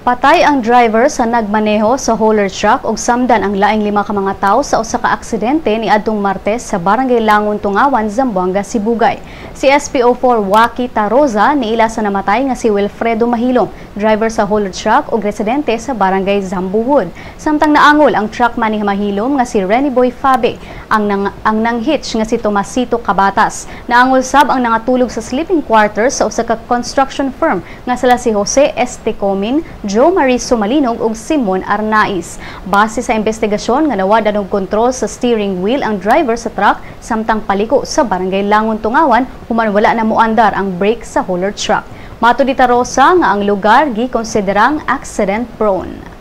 Patay ang driver sa nagmaneho sa hauler truck ug samdan ang laing lima ka mga tawo sa usa ka aksidente niadtong Martes sa Barangay Langon, Tungawan, Zamboanga, Sibugay. Si SPO4 Waki Taroza niila sa namatay nga si Wilfredo Mahilom, driver sa hauler truck ug residente sa Barangay Zambuwood. Samtang naangol ang truckman ni Mahilom nga si Renny Boy Fabe, ang nang-hitch nga si Tomasito Cabatas. Naangol sab ang nangatulog sa sleeping quarters sa usa ka construction firm nga sila si Jose Estecomin, Joe Marie Sumalinog ug Simon Arnaiz. Base sa investigasyon nga nawad-an og kontrol sa steering wheel ang driver sa truck samtang paliko sa Barangay Langon, Tungawan, human wala na moandar ang brake sa hauler truck. Matud ni Tarosa nga ang lugar gikonsiderang accident prone.